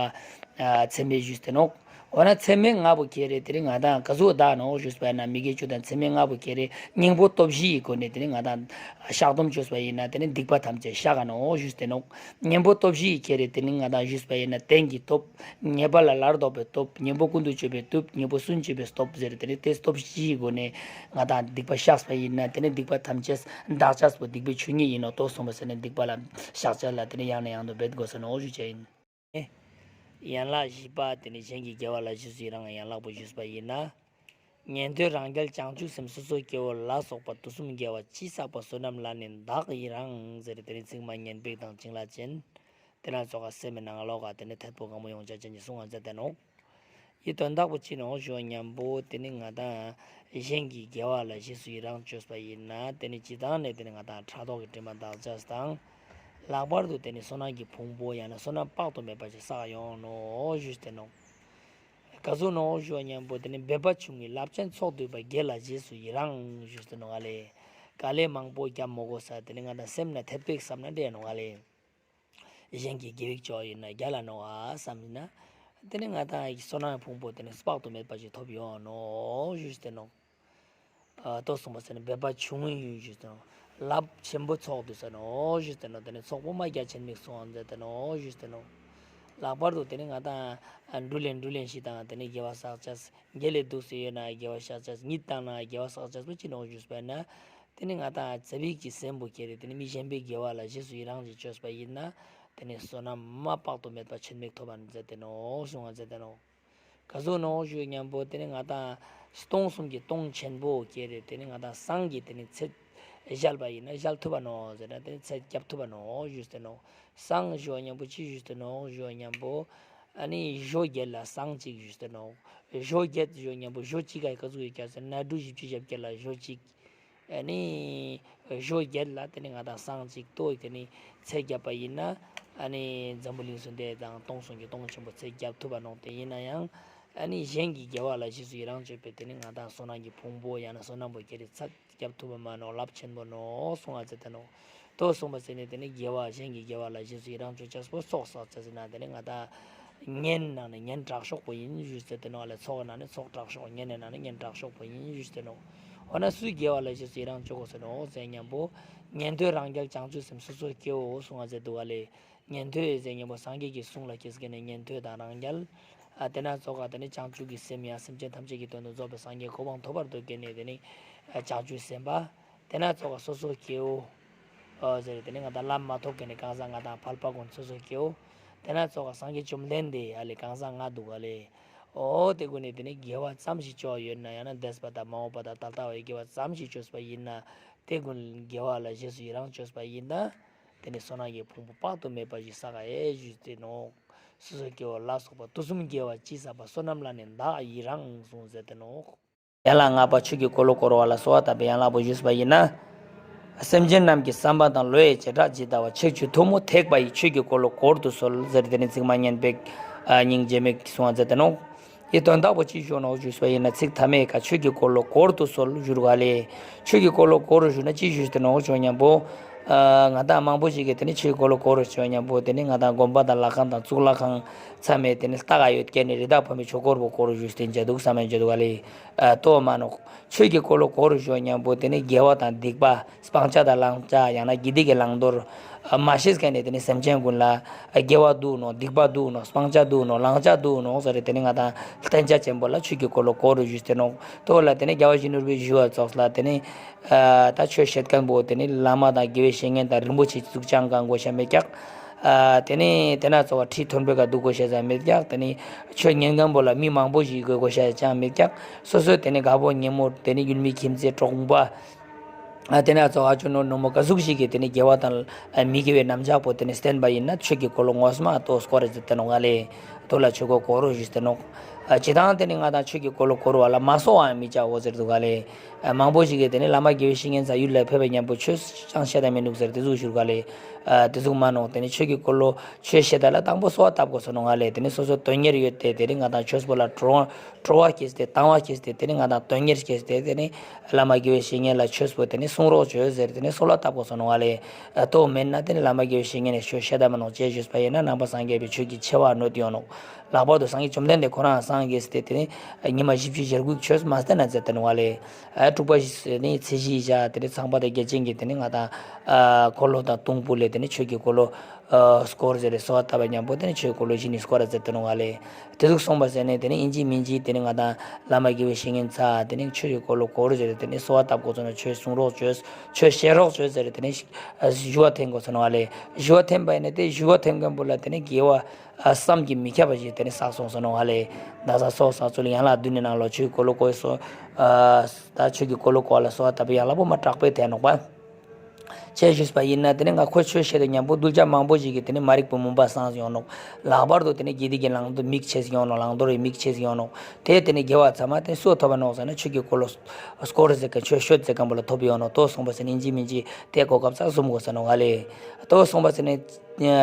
མཚམས་མེད་ཞུས་ཏེ་ནོག། འོ་ན་མཚམས་མེད་ལྔ་པོ་ཁྱེར་རེ་དེ་ནི་ང་དང་ག་ཟུག་བཤགས་ནོག་ཞུས་པ་ན་མི་དགེ་བཅུ་དང་མཚམས་མེད་ལྔ་པོ་ཁྱེར་རེ་གཉེན་པོ་སྟོབས་བཞི་ཡི་སྒོ་ནས་དེ་ནི་ང་དང་བཤགས་སྡོམ་ཅོས་པ་ཡིན་ན་དེ་ནི་སྡིག་པ་ཐམས་ཅད་བཤགས་ནོག་ཞུས་ཏེ་ནོག། གཉེན་པོ་སྟོབས་བཞི་ཡི་ཁྱེར་རེ་དེ་ནི་ང་དང་ཞུས་པ་ཡིན་ན་རྟེན་གྱི་སྟོབས། ཉེས་པ་ལས་སླར་ལྡོག་པའི་སྟོབས། གཉེན་པོ་ཀུན་ཏུ་སྤྱོད་པའི་སྟོབས། གཉེན་པོ་སུན་འབྱིན་པའི་སྟོབས་ཟེར་དེ་ནི་དེ་སྟོབས་བཞི་ཡི་སྒོ་ནས་ང་དང་སྡིག་པ་བཤགས་པ་ཡིན་ན་དེ་ནི་སྡིག་པ་ཐམས་ཅད་འདག་ཅེས་པོ་སྡིག་པའི་ཆོས་ཉིད་ཡིན་ནོག། དོ་སོང་པ་ཟེར་ནི་སྡིག་པ་ལ་བཤགས་ཅེས་ལ་དེ་ནི་ཡང་ནས་ཡང་དུ་འབད་དགོས་ས་ནོག་ཞུ་ཅེས་ཡིན། ཡན་ལག་བཞི་པ་དེ་ནི་གཞན་གྱི་དགེ་བ་ལ་རྗེས་སུ་ཡི་རང་ཡན་ལག་པོ་ཞུས་པ་ཡིན་ན། ཉན་ཐོས་རང་རྒྱལ་བྱང་ཆུབ་སེམས་སོ་སོའི་སྐྱེ་བོ་ལ་སོགས་པ་དུས་གསུམ་དགེ་བ་ཅི་བསགས་པ་བསོད་ནམས་ལ་ནི་བདག་ཡི་རང་ཟེར་དེ་ནི་ཚིག་མ་ཉན་པའི་དང་བྱིན་རླབས་ཅན། དེ་ན་ཙོགས་སེམས་མི་ནང་ལོགས་ཀ་དེ་ནི་ཐད་པོ་གང་མོ་ཡོང་ཆ་ཅན་གྱི་གསུང་བ་མཛད་དེ་ནོག། ཡི་དོན་དག་པོ་ཅི་ནོག་ཞུ་མཉམ་པོ་དེ་ནི་ང་དང་གཞན་གྱི་དགེ་བ་ལ་རྗེས་སུ་ཡི་རང་ཅོས་པ་ཡིན་ན་དེ་ནི་སྤྱིར་བཏང་ནས་དེ་ནི་ང་དང་ཕྲག་དོག་གི་དྲི་མ་འདག་ཅེས་དང་། ལྷག་པར་དུ་དེ་ནི་བསོད་ནམས་ཀྱི་ཕུང་པོ་ཡང་ན་བསོད་ནམས་དཔག་ཏུ་མེད་པ་ཞིག་བསགས་ཡོང་ནོག་ཞུས་ཏེ་ནོག། ག་ཟུག་ནོག་ཞུ་མཉམ་པོ་དེ་ནི་འབད་པ་ཆུང་ངུའི་རླབས་ཆེན་ཚོགས་བསྡུས་པ་དགེ་ལ་རྗེས་སུ་ཡི་རང་ཞུས་ཏེ་ནོག་ཨ་ལེ། དཀའ་ལས་མང་པོ་རྒྱབ་མ་དགོས་ས་དེ་ནི་ང་དང་སེམས་ན་ཐད་པོ་བསམ་ན་འགྲིག་ནོག་ཨ་ལེ། གཞན་གྱི་དགེ་བའི་ཅོ་ཡིན་ན་རྒྱལ་ལ་ནོག་ཨ་བསམ་ན། དེ་ནི་ང་དང་བསོད་ནམས་ཕུང་པོ་དེ་ནི་དཔག་ཏུ་མེད་པ་ཞིག་ཐོབ་ཡོང་ནོག་ཞུས་ཏེ་ནོག། ཨ་དོ་གསུངས་པ་ཟེར་ན་འབད་པ་ཆུང་ངུའི་ཡུན་ཞུས་ཏེ་ནོག། རླབས་ཆེན་པོ་ཚོགས་བསྡུས་ས་ནོག་ཞུས་ཏེ་ནོག། དེ་ནི་ཚོགས་པོ་མ་རྒྱ་ཆེན་མིག་སོང་ཨ་མཛད་དེ་ནོག་ཞུས་ཏེ་ནོག། ལྷག་པར་དུ་དེ་ནི་ང་དང་འབྲུ་ལེན་འབྲུ་ལེན་ཞིག་དང་དེ་ནི་དགེ་བ་བསགས་ཅེས། དགེ་ལས་སྡུག་སེ་ཡོད་ན་དགེ་བ་བསགས་ཅེས། གཉིད་བཏང་ན་དགེ་བ་བསགས་ཅེས་པོ་ཅི་ནོག་ཞུས་པ་ན། དེ་ནི་ང་དང་ཙ་པིག་གི་སེམས་པོ་ཁྱེར་རེ་དེ་ནི་མི་གཞན་པའི་དགེ་བ་ལ་རྗེས་སུ་ཡི་རང་ཞིག་ཅོས་པ་ཡིན་ན། དེ་ནི་བསོད་ནམས་མ་དཔག་ཏུ་མེད་པ་ཆེན་མིག་ཐོབ་པ་མཛད་དེ་ནོག་གསུང་བ་མཛད་དེ་ནོག། ག་ཟུག་ནོག་ཞུ་མཉམ་པོ་དེ་ནི་ང་དང་སྟོང་གསུམ་གྱི་སྟོང་ཆེན་པོ་ཁྱེར་རེ་དེ་ནི་ང་དང་སང་གི་དེ་ནི་ཚད་བཞག་པ་ཡིན་ན་བཞག་ཐུབ་པ་ནོག་ཟེར་ན་དེ་ནི་ཚད་རྒྱབ་ཐུབ་པ་ནོག་ཞུས་ཏེ་ནོག། སང་ཞུ་མཉམ་པོ་ཅི་ཞུས་ཏེ་ནོག་ཞུ་མཉམ་པོ། ཨ་ནི་ཞོ་བརྒྱད་ལ་སྲང་གཅིག་ཞུས་ཏེ་ནོག། ཞོ་བརྒྱད་ཞུ་ཉམ་པོ་ཞོ་གཅིག་ག་ཀ་ཟུག་ཡོད་ཀྱག་ཟེར་ན་འབྲུ་བཞི་བཅུ་ཞེ་བརྒྱད་ལ་ཞོ་གཅིག། ཨ་ནི་ཞོ་བརྒྱད་ལ་དེ་ནི་ང་དང་སྲང་གཅིག་ཏོ་དེ་ནི་ཚེ་བརྒྱབ་པ་ཡིན་ན་ཨ་ནི་འཛམ་བུ་གླིང་སུ་འདས་དང་སྟོང་གསུམ་གྱི་སྟོང་ཆེན་པོ་ཚེ་བརྒྱབ་ཐུབ་པ་ནོག། དེ་ཡིན་ན་ཡང་ཨ་ནི་གཞན་གྱི་དགེ་བ་ལ་རྗེས་སུ་ཡི་རང་བཅོས་པའི་དེ་ནི་ང་དང་བསོད་ནམས་ཀྱི་ཕུང་པོ་ཡང་ན་བསོད་ནམས་པོ་ཁྱེར་ཏེ་ཚད་རྒྱབ་ཐུབ་པ་མ་ནོག། རླབས་ཆེན་པོ་ནོག་གསུང་བ་ཟེར་ཏེ་ནོག། ཏོ་གསུངས་པ་ཟེར་ནས་དེ་ནི་དགེ་བ་གཞན་གྱི་དགེ་བ་ལ་རྗེས་སུ་ཡི་རང་བཅོ་ཅེས་པོ་ཚོགས་བསགས་ཅེས་ཟེར་ན་དེ་ནི་ང་དང་གཉེན་ནང་ནས་གཉེན་དྲག་ཤོས་པོ་ཡིན་ཞུས་ཏེ་ནོག་ལེ། ཚོགས་ནང་ནས་ཚོགས་དྲག་ཤོས་གཉེན་ནང་ནས་གཉེན་དྲག་ཤོས་པོ་ཡིན་ཞུས་ཏེ་ནོག། འོ་ན་སུའི་དགེ་བ་ལ་རྗེས་སུ་ཡི་རང་བཅོ་དགོས་ཟེར་ནོག་ཟེར་ཉམ་པོ་ཉན་ཐོས་རང་རྒྱལ་བྱང་ཆུབ་སེམས་སོ་སོར་སྐྱེའོ་གསུང་བ་ཟེར་འདུག་ག་ལེ། ཉན་ཐོས་ཟེར་ཉམ་པོ་སངས་རྒྱས་ཀྱི་གསུང་ལ་སྐྱེས་ཀྱི་ནི་ཉན་ཐོས་དང་རང་རྒྱལ། ཨ་དེ་ན་ཙོགས་ག་དེ་ནི་བྱང་ཆུབ་ཀྱི་སེམས་ཡང་སེམས་ཅན་ཐམས་ཅད་ཀྱི་དོན་དུ་རྫོགས་པའི་སངས་རྒྱས་གོ་འཕང་ཐོབ་པར་འདོད་མཁན་ནི་དེ་ནི་ཨ་བྱང་ཆུབ་སེམས་དཔའ། དེ་ན་ཙོགས་ག་སོ་སོར་སྐྱེའོ། ཨོ་ཟེར་དེ་ནི་ང་དང་ལམ་མ་ཐོབ་མཁན་ནི་གང་ཟག་ང་དང་ཕལ་པ་ཀུན་སོ་སོར་སྐྱེའོ། དེ་ན་ཙོགས་ག་སངས་རྒྱས་བཅོམ་ལྡན་འདས་ཨ་ལེ་གང་ཟག་ང་འདུག་ག་ལེ། ཨོ་དེ་ཀུན་ནི་དེ་ནི་དགེ་བ་ཙམ་ཞིག་བཅོ་བ་ཡོད་ན་ཡང་ན་འདས་པ་དང་མ་འོངས་པ་དང་ད་ལྟ་བའི་དགེ་བ་ཙམ་ཞིག་བཅོས་པ་ཡིན་ན་དེ་ཀུན་དགེ་བ་ལ་རྗེས་སུ་ཡི་རང་བཅོས་པ་ཡིན་ན། དེ་ནི་བསོད་ནམས་ཀྱི་ཕུང་པོ་དཔག་ཏུ་མེད་པ་ཞིག་བསགས་ཨེ་ཞུས་ཏེ་ནོག། སོ་སོར་སྐྱེའོ་ལ་སོགས་པ་དུས་གསུམ་དགེ་བ་ཅི་བསགས་པ། བསོད་ནམས་ལ་ནི་བདག་ཡི་རང་གསུངས་ཟེར་ཏེ་ནོག། ཡན་ལག་ལྔ་པ་ཆོས་ཀྱི་འཁོར་ལོ་བསྐོར་བ་ལ་གསོལ་བ་བཏབ་པའི་ཡན་ལག་པོ་ཞུས་པ་ཡིན་ན། སེམས་ཅན་རྣམས་ཀྱི་བསམ་པ་དང་བློ་ཡི་བྱེ་བྲག་ཇི་ལྟ་བ། ཆོས་ཀྱི་ཐུན་མོང་ཐེག་པ་ཡི། ཆོས་ཀྱི་འཁོར་ལོ་བསྐོར་དུ་གསོལ་ཟེར་དེ་ནི་ཚིག་མ་སྙན་པའི་སྙིང་རྗེ་མོ་གསུང་བ་མཛད་དེ་ནོག། ཡི་དོན་དག་པོ་ཅི་ཞུ་ནོག་ཞུས་པ་ཡིན་ན་ཚིག་མཐའ་མའི་ཀ་ཆོས་ཀྱི་འཁོར་ལོ་བསྐོར་དུ་གསོལ་ཞུ་རུ་ག་ལེ། ཆོས་ཀྱི་འཁོར་ལོ་བསྐོར་ཞུ་ན་ཅི་ཞུས་ཏེ་ནོག་ཞུ་ཉམ་པོ། ང་དང་མང་པོ་ཞིག་གིས་དེ་ནི་ཆོས་ཀྱི་འཁོར་ལོ་བསྐོར་ཞུ་ཉམ་པོ་དེ་ནི་ང་དང་དགོན་པ་དང་ལྷ་ཁང་དང་གཙུག་ལག་ཁང་ཚང་མས་དེ་ནི་ལྟ་ག་ཡོད་ཀྱག་ནི་རི་དྭགས་ཕ་མའི་ཆོས་འཁོར་པོ་བསྐོར་ཞུས་ཏེ་མཇལ་འདུག་བསམ་མེད་མཇལ་འདུག་ག་ལེ། ལྟོས་མ་ནོག། ཆོས་ཀྱི་འཁོར་ལོ་བསྐོར་ཞུ་ཉམ་པོ་དེ་ནི་དགེ་བ་དང་སྡིག་པ། སྤང་བྱ་དང་བླང་བྱ་ཡང་ན་དགེ་སྡིག་གི་བླང་དོར། མ་ཤེས་མཁན་ནི་དེ་ནི་སེམས་ཅན་ཀུན་ལ་དགེ་བ་འདུག་ནོག་སྡིག་པ་འདུག་ནོག་སྤང་བྱ་འདུག་ནོག་བླང་བྱ་འདུག་ནོག་ཟེར་དེ་ནི་ང་དང་བསྟན་བྱ་ཆེན་པོ་ལ་ཆོས་ཀྱི་འཁོར་ལོ་བསྐོར་ཞུས་ཏེ་ནོག། ཏོ་ལ་དེ་ནི་རྒྱལ་བ་ཡིད་བཞིན་ནོར་བུའི་ཞུ་བ་ཙོགས་ལ་དེ་ནི་ད་ཆོས་བཤད་མཁན་པོ་དེ་ནི་བླ་མ་དང་དགེ་བའི་བཤེས་གཉེན་དང་རིན་པོ་ཆེ་ཟུག་ཅང་གང་དགོས་ཤེས་མེད་ཀྱག། དེ་ནི་དེ་ན་ཙོགས་ཁྲི་མཐོན་པོའི་ཀ་འདུག་དགོས་ཤེས་ཙང་མེད་ཀྱག། དེ་ནི་ཆོས་ཉན་མཁན་པོ་ལ་མི་མང་པོ་ཞིག་དགོས་དགོས་ཤེས་ཅང་མེད་ཀྱག། སོ་སོའི་དེ་ནི་དགའ་པོ་ཉེ་མོ་དེ་ནི་ཡུལ་མི་ཁྱིམ་མཚེས་གྲོགས་པོ། ཨ་དེ་ན་ཙོགས་ཨ་ཅོ་ནོ་ནོ་མོ་ག་ཟུག་ཞིག་གི་དེ་ནི་དགེ་བ་དང་ཨ་མི་དགེ་བའི་རྣམ་གཞག་པོ་དེ་ནི་བསྟན་པ་ཡིན་ན་ཆོས་ཀྱི་འཁོར་ལོ་ངོ་མ་ཏོ་བསྐོར་རེ་ཟེར་ཏེ་ནོག་ག་ལེ། ཏོ་ལ་ཆོས་འཁོར་བསྐོར་རོ་ཞུས་ཏེ་ནོག། ཨ་ཅི་དང་དེ་ནི་ང་དང་ཆོས་ཀྱི་འཁོར་ལོ་བསྐོར་བ་ལ་མ་གསོལ་བའང་མི་བྱའོ་ཟེར་འདུག་ག་ལེ། ཨ་མང་པོ་ཞིག་གིས་དེ་ནི་བླ་མ་དགེ་བའི་བཤེས་གཉེན་ཚང་ཡུལ་ལ་ཕེབས་པ་ཉམ་པོ་ཆོས་ཅང་བཤད་ད་མི་འདུག་ཟེར་དེ་ཟུག་ཞུ་ག་ལེ། ཨ་དེ་ཟུག་མ་ནོག། དེ་ནི་ཆོས་ཀྱི་འཁོར་ལོ་ཆོས་བཤད་ད་ལ་དང་པོ་གསོལ་བ་བཏབ་དགོས་ས་ནོག་ག་ལེ། དེ་ནི་སོ་སོ་དོན་གཉེར་ཡོད་དེ་དེ་ནི་ང་དང་ཆོས་པོ་ལ་སྤྲོ་བ་སྤྲོ་བ་སྐྱེས་ཏེ་དང་བ་སྐྱེས་ཏེ་དེ་ནི་ང་དང་དོན་གཉེར་སྐྱེས་ཏེ་དེ་ནི་བླ་མ་དགེ་བའི་བཤེས་གཉེན་ལ་ཆོས་པོ་དེ་ནི་གསུང་རོགས་བྱོས་ཟེར་དེ་ནི་གསོལ་བ་བཏབ་དགོས་ས་ནོག་ག་ལེ། ཨ་ཏོ་མེད་ན་དེ་ནི་བླ་མ་དགེ་བའི་བཤེས་གཉེན་ནས་ཆོས་བཤད་ད་མ་ནོག་ཅེས་ཞུས་པ་ཡིན་ན་ནང་པ་སངས་རྒྱས་པའི་ཆོས་ཀྱི་ཆེ་བ་གནོད་ཡོང་ནོག། ལྷག་པར་དུ་སངས་རྒྱས་བཅོམ་ལྡན་འདས་ཁོ་རང་སངས་རྒྱས་ཏེ་དེ་ནི་ཉི་མ་བཞི་བཅུ་ཞེ་དགུ་ཆོས་མ་བསྟན་ན་མཛད་དེ་ནོག་ག་ལེ། ཨ་དྲུག་པ་ཞིག་ནི་ཚེས་བཞི་ཞག་དེ་ནི་ཚངས་པ་དང་བརྒྱ་བྱིན་གྱིས་དེ་ནི་ང་དང་ཨ་འཁོར་ལོ་དང་དུང་ཕུ་ལས་དེ་ནི་ཆོས་ཀྱི་འཁོར་ལོ་ཨ་བསྐོར་ཟེར་རེ་གསོལ་བ་བཏབ་པ་ཉམ་པོ་དེ་ནི་ཆོས་འཁོར་ལོ་བཞི་ནི་བསྐོར་ར་མཛད་དེ་ནོག་ག་ལེ། དེ་ཟུག་སོང་པ་ཟེར་ནས་དེ་ནི་ཨིན་ཅི་མིན་ཅི་དེ་ནི་ང་དང་བླ་མ་དགེ་བའི་བཤེས་གཉེན་ཚང་དེ་ནི་ཆོས་ཀྱི་འཁོར་ལོ་བསྐོར་ཟེར་རེ་དེ་ནི་གསོལ་བ་བཏབ་དགོས་ས་ནོག། ཆོས་གསུང་རོགས་བྱོས། ཆོས་བཤད་རོགས་བྱོས་ཟེར་རེ་དེ་ནི་ཞུ་བ་འཐེན་དགོས་ས་ནོག་ག་ལེ། ཞུ་བ་འཐེན་པ་ཡིན་ན་དེ་ཞུ་བ་འཐེན་མཁན་པོ་ལ་དེ་ནི་དགེ་བ་ཨ་བསམ་གྱིས་མི་ཁྱབ་པ་ཞིག་དེ་ནི་བསགས་སོང་ས་ནོག་ག་ལེ། ད་ས་སོགས་ས་ཚུལ་ཡན་ལག་བདུན་ནི་ནང་ལོགས་ཆོས་འཁོར་ལོ་བསྐོར་སོ། ཨ་ད་ཆོས་ཀྱི་འཁོར་ལོ་བསྐོར་ལ་གསོལ་བ་བཏབ་པའི་ཡན་ལག་པོ་མ་དྲག་པོའི་ཐད་ནོག་པ། ཅེས་ཞུས་པ་ཡིན་ན་དེ་ནི་ང་ཁོའི་ཆོས་བཤད་དེ་ཉམ་པོ་གདུལ་བྱ་མང་པོ་ཞིག་གིས་དེ་ནི་མ་རིག་པའི་མུན་པ་སངས་ཡོང་ནོག། ལྷག་པར་དུ་དེ་ནི་དགེ་སྡིག་གི་བླང་དོར་མིག་ཕྱེས་ཡོང་ནོག། བླང་དོར་རི་མིག་ཕྱེས་ཡོང་ནོག། དེ་དེ་ནི་དགེ་བ་ཚང་མ་དེ་ནི་སུ་ཐོབ་པ་ནོག་ཟེར་ན་ཆོས་ཀྱི་འཁོར་ལོ་བསྐོར་ཟེར་མཁན་ཆོས་བཤད་ཟེར་མཁན་པོ་ལ་ཐོབ་ཡོང་ནོག། ཏོ་སོང་པ་ཟེར་ནས་ཨིན་ཅི་མིན་ཅི་དེ་གོ་སྐབས་ཙག་བཟུམ་དགོས་ས་ནོག་ག་ལེ། ཏོ་སོང་པ་ཟེར་ནས།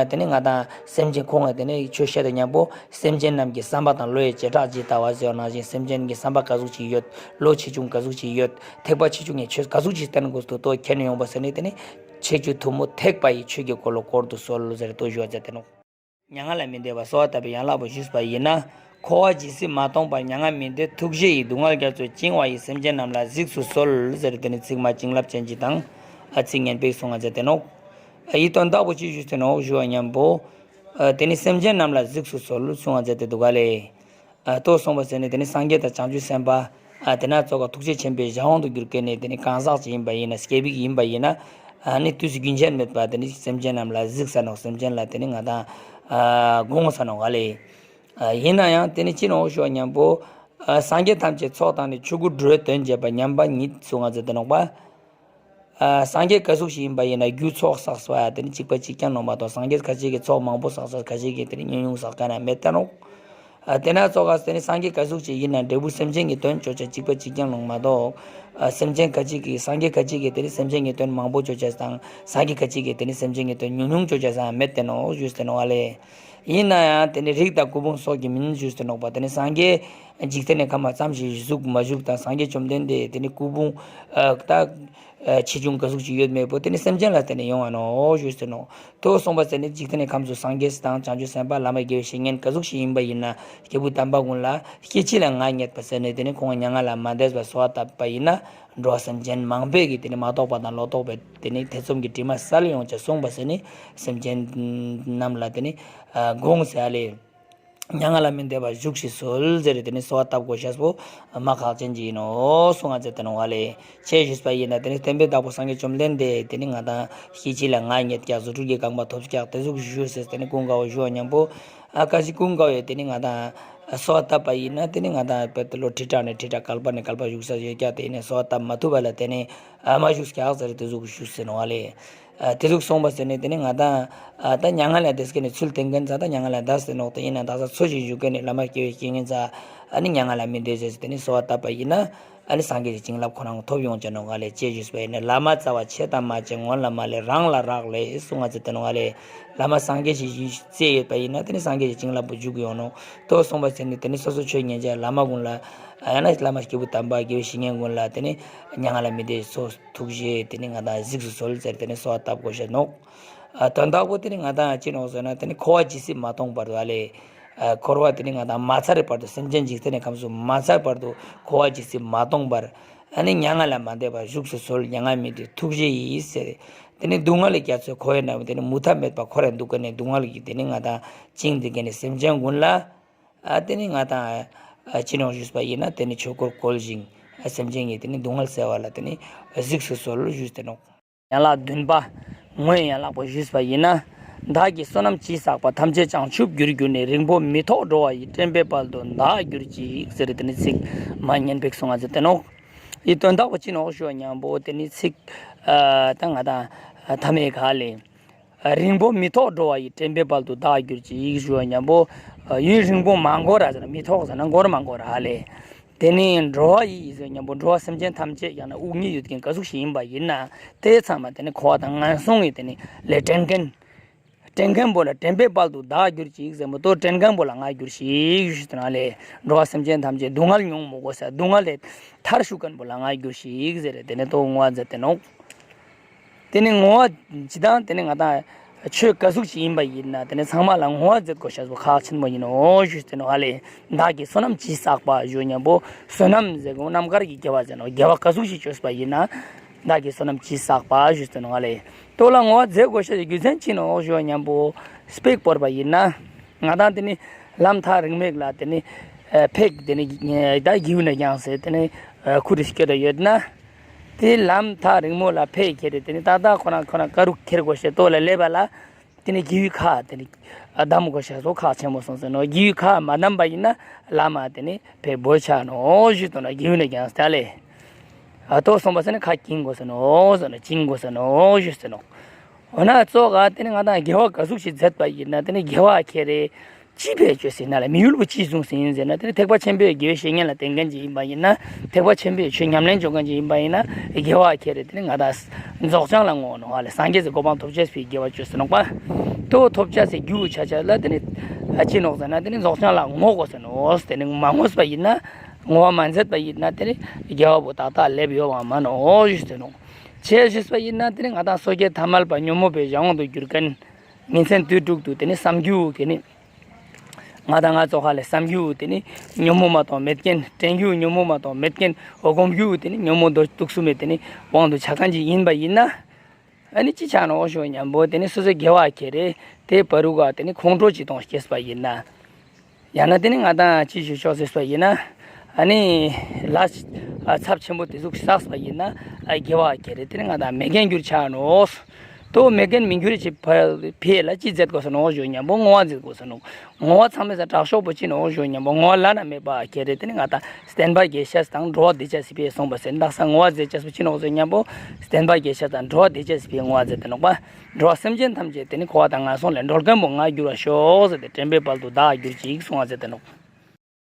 དེ་ནི་ང་དང་སེམས་ཅན་ཁོང་ང་དེ་ནི་ཆོས་བཤད་དེ་ཉམ་པོ་སེམས་ཅན་རྣམས་ཀྱི་བསམ་པ་དང་བློ་ཡི་བྱེ་བྲག་ཇི་ལྟ་བ་ཟེར་བ་ནང་བཞིན་སེམས་ཅན་གྱི་བསམ་པ་ག་ཟུག་ཅིག་ཡོད། བློ་ཆེ་ཆུང་ག་ཟུག་ཅིག་ཡོད། ཐེག་པ་ཆེ་ཆུང་གི་ཆོས་ག་ཟུག་ཅིག་བསྟན་དགོས་འདུག་ཏོ་མཁྱེན་ཡོང་པ་ཟེར་ནས་དེ་ནི་ཆོས་ཀྱི་ཐུན་མོང་ཐེག་པ་ཡི་ཆོས་ཀྱི་འཁོར་ལོ་བསྐོར་དུ་གསོལ་ཟེར་ཏོ་ཞུ་བ་མཛད་དེ་ནོག། མྱ་ངན་ལས་མི་འདའ་བར་གསོལ་བ་བཏབ་པའི་ཡན་ལག་པོ་ཞུས་པ་ཡིན་ན། འཁོར་བ་ཇི་སྲིད་མ་སྟོངས་བར་མྱ་ངན་མི་འདའ་ཐུགས་རྗེ་ཡིས་སྡུག་བསྔལ་རྒྱ་མཚོ་བཅིང་བ་ཡི། སེམས་ཅན་རྣམས་ལ་གཟིགས་སུ་གསོལ་ཟེར་དེ་ནི་ཚིག་མ་བྱིན་རླབས་ཅན་ཅིག་དང་། ཨ་ཚིག་སྙན་པོ་གསུང་བ་མཛད་དེ་ནོག། ཨ་ཡི་དོན་དག་པོ་ཅི་ཞུས་ཏེ་ནོག་ཞུ་བ་ཉམ་པོ། ཨ་དེ་ནི་སེམས་ཅན་རྣམས་ལ་གཟིགས་སུ་གསོལ་གསུང་བ་མཛད་དེ་འདུག་ག་ལེ། ཨ་ཏོ་སོང་པ་ཟེར་ནས་དེ་ནི་སངས་རྒྱས་དང་བྱང་ཆུབ་སེམས་དཔའ། ཨ་དེ་ན་ཙོགས་ཀ་ཐུགས་རྗེ་ཆེན་པོའི་གཞན་དབང་དུ་གྱུར་མཁན་ནི་དེ་ནི་གང་ཟག་ཅིག་ཡིན་པ་ཡིན་ན་སྐྱེས་བུ་ཡིན་པ་ཡིན་ན། ཨ་ནི་དུས་སུ་རྒྱུན་ཆད་མེད་པ་དེ་ནི་སེམས་ཅན་རྣམས་ལ་གཟིགས་ས་ནོག། སེམས་ཅན་ལ་དེ་ནི་ང་དང་ཨ་དགོངས་ས་ནོག་ག་ལེ། ཨ་ཡིན་ན་ཡང་དེ་ནི་ཅི་ནོག་ཞུ་བ་ཉམ་པོ། ཨ་སངས་རྒྱས་ཐམས་ཅད་ཚོགས་དང་ནི། ཆོས་སྐུ་འགྲོ་བའི་དོན་བྱེད་པ། མཉམ་པ་ཉིད་གསུང་བ་མཛད་དེ་ནོག་པ། ཨ་སངས་རྒྱས་ག་ཟུག་ཞིག་ཡིན་པ་ཡིན་ན་རྒྱུ་ཚོགས་བསགས་པ་དེ་ནི་གཅིག་པ་གཅིག་རྐྱང་ནོག་མ་གཏོགས། སངས་རྒྱས་ཁ་ཅིག་གི་ཚོགས་མང་པོ་བསགས་ས་ཁ་ཅིག་གི་དེ་ནི་ཉུང་ཉུང་བསགས་མཁན་མེད་ད་ནོག་ཨ་དེ་ན་ཙོགས་ཀ་དེ་ནི་སངས་རྒྱས་ག་ཟུག་ཅིག་ཡིན་ན་འབྲས་བུ་སེམས་ཅན་གྱི་དོན་ཅོ་ཅེས་གཅིག་པ་གཅིག་རྐྱང་ནོག་མ་གཏོགས། ཨ་སེམས་ཅན་ཁ་ཅིག་གི་སངས་རྒྱས་ཁ་ཅིག་གི་དེ་ནི་སེམས་ཅན་གྱི་དོན་མང་པོ་ཅོ་ཅེས་དང་སངས་རྒྱས་ཁ་ཅིག་གི་དེ་ནི་སེམས་ཅན་གྱི་དོན་ཉུང་ཉུང་ཅོ་ཅེས་སང་མེད་དེ་ནོག་ཞུས་ཏེ་ནོག་ཨ་ལེ། ཡིན་ན་ཡང་དེ་ནི་རིགས་དང་སྐུ་ཕུང་སོགས་ཀྱིས་མིན་ཞུས་ཏེ་ནོག་པ། དེ་ནི་སངས་རྒྱས་འཇིག་རྟེན་ནི་ཁམས་ཙམ་ཞིག་བཞུགས་མ་བཞུགས་དང་སངས་རྒྱས་བཅོམ་ལྡན་འདས་དེ་ནི་སྐུ་ཕུང་ཨ་ད་ཨ་ཆེ་ཆུང་ག་ཟུག་ཅིག་ཡོད་མེད་པོ་དེ་ནི་སེམས་ཅན་ལ་བརྟེན་ནས་ཡོང་བ་ནོག་ཞུས་ཏེ་ནོག་དོ་སོང་པ་ཟེར་ནི་འཇིག་རྟེན་ནི་ཁམས་སུ་སངས་རྒྱས་དང་བྱང་ཆུབ་སེམས་དཔའ་བླ་མ་དགེ་བའི་བཤེས་གཉེན་ག་ཟུག་ཞིག་ཡིན་པ་ཡིན་ན་སྐྱེས་བུ་དམ་པ་ཀུན་ལ་སྐྱེ་འཆི་ལས་ངེས་པ་ཟེར་ནི་དེ་ནི་ཁོང་མྱ་ངན་ལས་མ་འདས་པ་གསོལ་བ་བཏབ་པ་ཡིན་ན་འགྲོ་བ་སེམས་ཅན་མང་པོས་ཀྱི་དེ་ནི་མ་རྟོགས་པ་དང་ལོག་རྟོག་པའི་དེ་ནི་ཐེ་ཚོམ་གྱི་དྲི་མ་བསལ་ཡོང་ཅེས་གསུངས་པ་ཟེར་ནི་སེམས་ཅན་རྣམས་ལ་དེ་ནི་ཨ་དགོངས་ཟེར་ཨ་ལེ། མྱ་ངན་ལས་མི་འདའ་བར་བཞུགས་ཤིག་གསོལ་ཟེར་དེ་ནི་གསོལ་བ་བཏབ་དགོས་ཤེས་པོ་མ་ཁག་ཅན་ཅིག་ཡིན་ནོག་གསུངས་ཏེ་ནོག་ཨ་ལེ། ཅི་ཞུས་པ་ཡིན་ན་དེ་ནི་སྟོན་པའི་བདག་པོ་སངས་རྒྱས་བཅོམ་ལྡན་འདས་དེ་ནི་ང་དང་སྐྱེ་འཆི་ལས་ངེས་ཀྱག་རྫུ་འཕྲུལ་གྱི་རྐང་པ་ཐོབ་ཀྱག་དེ་ཟུག་ཞུ་ཟེར་དེ་ནི་ཀུན་དགའ་བོ་ཞུ་བ་མཉམ་པོ། ཨ་ཀ་ཅིག་ཀུན་དགའ་བོས་དེ་ནི་ང་དང་གསོལ་བ་བཏབ་པ་ཡིན་ན་དེ་ནི་ང་དང་དཔེ་དེ་ལོ་ཁྲི་ཕྲག་ནས་ཁྲི་ཕྲག་བསྐལ་པ་ནས་བསྐལ་པ་བཞུགས་ས་ཡོད་ཀྱག་དེ་ནི་གསོལ་བ་བཏབ་མ་ཐུབ་པ་ལ་དེ་ནི་ཨ་མ་བཞུགས་ཀྱག་ཟེར་དེ་ཟུག་ཞུས་ཟེར་ནོག་ཨ་ལེ། ཨ་དེ་ཟུག་སོང་པ་ཟེར་ནི་དེ་ནི་ང་དང་ཨ་ད་མྱ་ངན་ལས་འདས་མཁན་ནི་ཚུལ་བསྟན་མཁན་ཚ་ད་མྱ་ངན་ལས་འདས་ཏེ་ནོག་དེ་ཡིན་ན་དག་ས་འཚོ་ཞིང་བཞུགས་མཁན་ནི་བླ་མ་དགེ་བའི་བཤེས་གཉེན་ཚ་ཨ་ནི་མྱ་ངན་ལས་མི་འདའ་ཟེར་དེ་ནི་གསོལ་བ་བཏབ་པ་ཡིན་ན་ཨ་ནི་སངས་རྒྱས་ཀྱི་བྱིན་རླབས་ཁོ་རང་ཐོབ་ཡོང་ཅེས་ནོག་ཨ་ལེ། ཅི་ཞུས་པ་ཡིན་ན་བླ་མ་རྩ་བ་ཆེ་དང་མ་ཆེ་ངོ་ལ་མ་ལེ་རང་ལ་རག་ལས་གསུངས་ཏེ་ནོག་ཨ་ལེ། བླ་མ་སངས་རྒྱས་ཤིག་བརྩེ་ཡོད་པ་ཡིན་ན་དེ་ནི་སངས་རྒྱས་ཀྱི་བྱིན་རླབས་པོ་འཇུག་ཡོང་ནོག་དོ་སོང་པ་ཟེར་ནི་དེ་ནི་སོ་སོ་ཆོས་ཉན་ཅེས་བླ་མ་ཀུན་ལ་ཨ་ཡང་ན་བླ་མ་སྐྱེས་བུ་དམ་པ་དགེ་བའི་བཤེས་གཉེན་ཀུན་ལ་དེ་ནི་མྱ་ངན་ལས་མི་འདའ་ཚུགས་ཐུགས་རྗེ་དེ་ནི་ང་དང་གཟིགས་སུ་གསོལ་ཟེར་དེ་ནི་གསོལ་བ་བཏབ་དགོས་ཤེས་ནོག་ཨ་དོན་དག་པོ་དེ་ནི་ང་དང་ཅི་ནོག་ཟེར་ན་དེ་ནི་འཁོར་བ་ཇི་སྲིད་མ་སྟོངས་བར་དུ་ཨ་ལེ། ཨ་འཁོར་བ་དེ་ནི་ང་དང་མ་ཚར་བར་དུ་སེམས་ཅན་འཇིག་རྟེན་ནི་ཁམས་སུ་མ་ཚར་བར་དུ་འཁོར་བ་ཇི་སྲིད་མ་སྟོངས་བར་ཨ་ནི་མྱ་ངན་ལས་མ་འདས་པར་བཞུགས་སུ་གསོལ། མྱ་ངན་མི་འདའི་ཐུགས་རྗེ་ཡིས་ཟེར། དེ་ནི་སྡུག་བསྔལ་གྱི་རྒྱ་མཚོའི་ཁོལ་ནས་དེ་ནི་མུ་མཐའ་མེད་པར་འཁོར་རེ་འདུག་ག་ནི་སྡུག་བསྔལ་གྱི་དེ་ནི་ང་དང་བཅིངས་ཏེ་ག་ནི་སེམས་ཅན་ཀུན་ལ་ཨ་དེ་ནི་ང་དང་ཨ་ཅི་ནོག་ཞུས་པ་ཡིན་ན་དེ་ནི་ཆོས་འཁོར་བསྐོར་ཞིང་ཨ་སེམས་ཅན་གྱི་དེ་ནི་སྡུག་བསྔལ་སེལ་བ་ལ་དེ་ནི་གཟིགས་སུ་གསོལ་ཞུས་ཏེ་ནོག་ཡན་ལག་བདུན་པ། ངོས་ཡན་ལག་པོ་ཞུས་པ་ཡིན་ན། བདག་གིས་བསོད་ནམས་ཅི་བསགས་པ། ཐམས་ཅད་བྱང་ཆུབ་རྒྱུར་གྱུར་ནས། རིང་པོ་མི་ཐོགས་འགྲོ་བ་ཡི། དྲན་པའི་དཔལ་དུ་བདག་གྱུར་ཅིག་ཟེར་དེ་ནི་ཚིག་མ་སྙན་པོ་གསུངས་ཏེ་ནོག་འི་དོན་དག་པོ་ཅི་ནོག་ཞུ་བ་མཉམ་པོ་དེ་ནི་ཚིག་ཨ་ད་ང་དང་ཐ་མའི་ཁ་ལས། རིང་པོ་མི་ཐོགས་འགྲོ་བ་ཡི། དྲན་པའི་དཔལ་དུ་བདག་གྱུར་ཅིག་ཞུ་བ་མཉམ་པོ། ཡུན་རིང་པོ་མ་འགོར་ར་ཟེར་ན་མི་ཐོགས་ཟེར་ན་འགོར་མ་འགོར་ར་ཧ་ལེ། དེ་ནི་འགྲོ་བ་ཡི་ཟེར་མཉམ་པོ་འགྲོ་བ་སེམས་ཅན་ཐམས་ཅད་ཡང་ན་དབུགས་ཉིད་ཡོད་མཁན་ག་ཟུག་ཞིག་ཡིན་པ་ཡིན་ན་དེ་ཚང་མ་དེ་ནི་འཁོར་བ་དང་ངན་སོང་གི་དེ་ནི་ལས་དྲན་མཁན། དྲན་མཁན་པོ་ལ་དྲན་པའི་དཔལ་དུ་བདག་གྱུར་ཅིག་ཟེར་མོ་དོ་དྲན་མཁན་པོ་ལ་ང་གྱུར་ཞིག་ཞུ་ཟེར་ན་ལེ། འགྲོ་བ་སེམས་ཅན་ཐམས་ཅད་སྡུག་བསྔལ་མྱོང་མི་དགོས་ས་སྡུག་བསྔལ་ལས་ཐར་ཞུགས་མཁན་པོ་ལ་ང་གྱུར་ཞིག་ཟེར་དེ་ནི་དོ་ངོ་བོ་མཛད་དེ་ནོག་དེ་ནི་ངོ་བོ་ཇི་ལྟར་དེ་ནི་ང་དང་ཆོས་ག་ཟུག་ཅིག་ཡིན་པ་ཡིན་ན་དེ་ནི་ཚང་མ་ལ་ངོ་བོ་མཛད་དགོས་ཤེས་པོ་ཁག་ཆེན་པོ་ཡིན་ནོག་ཞུས་ཏེ་ནོག་ཨ་ལེ། བདག་གིས་བསོད་ནམས་ཅི་བསགས་པ་ཞུ་མཉམ་པོ་བསོད་ནམས་ཟེར་གོ་རྣམ་དཀར་གྱི་དགེ་བ་ཟེར་ནོག་དགེ་བ་ག་ཟུག་ཅིག་བཅོས་པ་ཡིན་ན་བདག་གིས་བསོད་ནམས་ཅི་བསགས་པ་ཞུས་ཏེ་ནོག་ཨ་ལེ། དོ་ལ་ངོ་བོ་མཛད་དགོས་ཤེས་རྒྱུ་མཚན་ཅི་ནོག་ཞུ་མཉམ་པོ་དཔེ་བོར་བ་ཡིན་ན་ང་དང་དེ་ནི་ལམ་ཐག་རིང་མོ་ལ་དེ་ནི་ཕེབས་དེ་ནི་ད་སྒྱེའུ་ནས་བརྒྱངས་ཏེ་དེ་ནི་ཁུར་རེ་སྐྱོད་དེ་ཡོད་ན། དེ་ལམ་ཐག་རིང་མོ་ལ་ཕེབས་ཁྱེར་ཏེ་དེ་ནི་ཏག་ཏག་ཁོ་རང་ཁོ་རང་ཀ་རུ་ཁྱེར་དགོས་ཤེས་དོ་ལ་སླེབས་པ་ལ་དེ་ནི་སྒྱེའུའི་ཁ་དེ་ནི་བསྡམ་དགོས་ཤེས་སོ་ཁག་ཆེན་པོ་སོང་ཟེར་ནོག་སྒྱེའུའི་ཁ་མ་བསྡམས་པ་ཡིན་ན་ལམ་དེ་ནི་ཕེབས་བོ་ཆ་ནོག་ཞུས་ཏེ་ནོག་སྒྱེའུ་ནས་བརྒྱངས་ཏེ་ལེ། ཨ་དོ་སོང་པ་ཟེར་ན་ཁ་བསྐྱིང་དགོས་ཟེར་ནོག་ཟེར་ནོག་བཅིང་དགོས་ཟེར་ནོག་ཞུས་ཏེ་ནོག་འོ་ན་ཙོགས་ག་དེ་ནི་ང་དང་དགེ་བ་ག་ཟུག་ཞིག་མཛད་པ་ཡིན་ན་དེ་ནི་དགེ་བ་ཁྱེར་རེ། ཅི་ཕན་ཅོས་ཟེར་ན་ལ་དམིགས་ཡུལ་པོ་ཅི་བཟུང་ཟིན་ཟེར་ན་དེ་ནི་ཐེག་པ་ཆེན་པོའི་དགེ་བའི་བཤེས་གཉེན་ལ་བསྟེན་མཁན་ཅིག་ཡིན་པ་ཡིན་ན་ཐེག་པ་ཆེན་པོའི་ཆོས་ཉམས་ལེན་ཅོ་མཁན་ཅིག་ཡིན་པ་ཡིན་ན་དགེ་བ་ཁྱེར་རེ་དེ་ནི་ང་དང་རྫོགས་བྱང་ལ་བསྔོ་ནོག་ཨ་ལེ། སངས་རྒྱས་སི་གོ་འཕང་ཐོབ་ཅེས་པའི་དགེ་བ་ཅོས་ཟེར་ནོག་པ། དོ་ཐོབ་ཅེས་སི་རྒྱུ་ཆ་ཆ་ལ་དེ་ནི་ཨ་ཅི་ནོག་ཟེར་ན་དེ་ནི་རྫོགས་བྱང་ལ་བསྔོ་དགོས་ཟེར་ནོག་དེ་ནི་མ་བསྔོས་པ་ཡིན་ན་བསྔོ་བ་མ་མཛད་པ་ཡིན་ན་དེ་ནི་དགེ་བ་པོ་ཏག་ཏག་སླེབས་ཡོད་པ་མ་ནོག་ཞུས་ཏེ་ནོག་ཅི་ཞུས་པ་ཡིན་ན་དེ་ནི་ང་དང་སོ་སྐྱེ་ཐ་མལ་པ་ཉོན་མོངས་པའི་གཞན་དབང་དུ་གྱུར་མཁན་ཉིན་མཚན་དུས་དྲུག་ཏུ་དེ་ནི་བསམ་རྒྱུ་དེ་ནི། ང་དང་ང་ཙོགས་ཧ་ལས་བསམ་རྒྱུ་དེ་ནི་ཉོན་མོངས་མ་གཏོགས་མེད་མཁན། དྲན་རྒྱུ་ཉོན་མོངས་མ་གཏོགས་མེད་མཁན། འོ་སྒོམ་རྒྱུ་དེ་ནི་ཉོན་མོངས་དུག་གསུམ་མེད་དེ་ནི་དབང་དུ་ཆ་མཁན་ཅིག་ཡིན་པ་ཡིན་ན། ཨ་ནི་ཅི་ཆ་ནོག་ཞུ་མཉམ་པོ་དེ་ནི་སོ་སོའི་དགེ་བ་ཁྱེར་རེ་དེ་བར་དུ་ག་དེ་ནི་ཁོང་ཁྲོ་ཅི་གཏོང་སྐྱེས་པ་ཡིན་ན། ཡང་ན་དེ་ནི་ང་དང་ཅི་ཞུ་ཆོག་ཟེར་པ་ཡིན་ན། ཨ་ནི་ལས་ཚབས་ཆེན་པོ་དེ་ཟུག་བསགས་པ་ཡིན་ན་ཨ་དགེ་བ་ཁྱེར་རེ་དེ་ནི་ང་དང་མེད་མཁན་གྱུར་ཆ་ནོག་ཏོ་མེ་རྒན་མི་འགྱུར་ཅིག་ཕ་ཕི་ལ་ཅི་མཛད་དགོས་ས་ནོག་ཞུ་ཉམ་པོ་བསྔོ་བ་མཛད་དགོས་ས་ནོག། བསྔོ་བ་ཚང་མའི་ས་དྲག་ཤོས་པོ་ཅི་ནོག་ཞུ་ཉམ་པོ་བསྔོ་བ་བླ་ན་མེད་པ་ཁྱེར་ཏེ་ནི་ང་ཏང་བསྟན་པ་རྒྱས་ཤེས་དང་འགྲོ་བ་བདེ་ཅེས་སི་ཕི་ལ་སོང་པ་ཟེར་དག་ས་བསྔོ་བ་མཛད་ཅེས་པོ་ཅི་ནོག་ཞུ་ཉམ་པོ་བསྟན་པ་རྒྱས་ཤེས་དང་འགྲོ་བ་བདེ་ཅེས་སི་ཕི་ལ་བསྔོ་བ་མཛད་དེ་ནོག་པ། འགྲོ་བ་སེམས་ཅན་ཐམས་ཅད་དེ་ནི་འཁོར་བ་དང་ངན་སོང་ལས་སྒྲོལ་མཁན་པོ་ང་འགྱུར་བར་ཤོག་ཟེར་ཏེ་དྲན་པའི་དཔལ་དུ་བདག་གྱུར་ཅིག་གསུང་བ་མཛད་དེ་ནོག།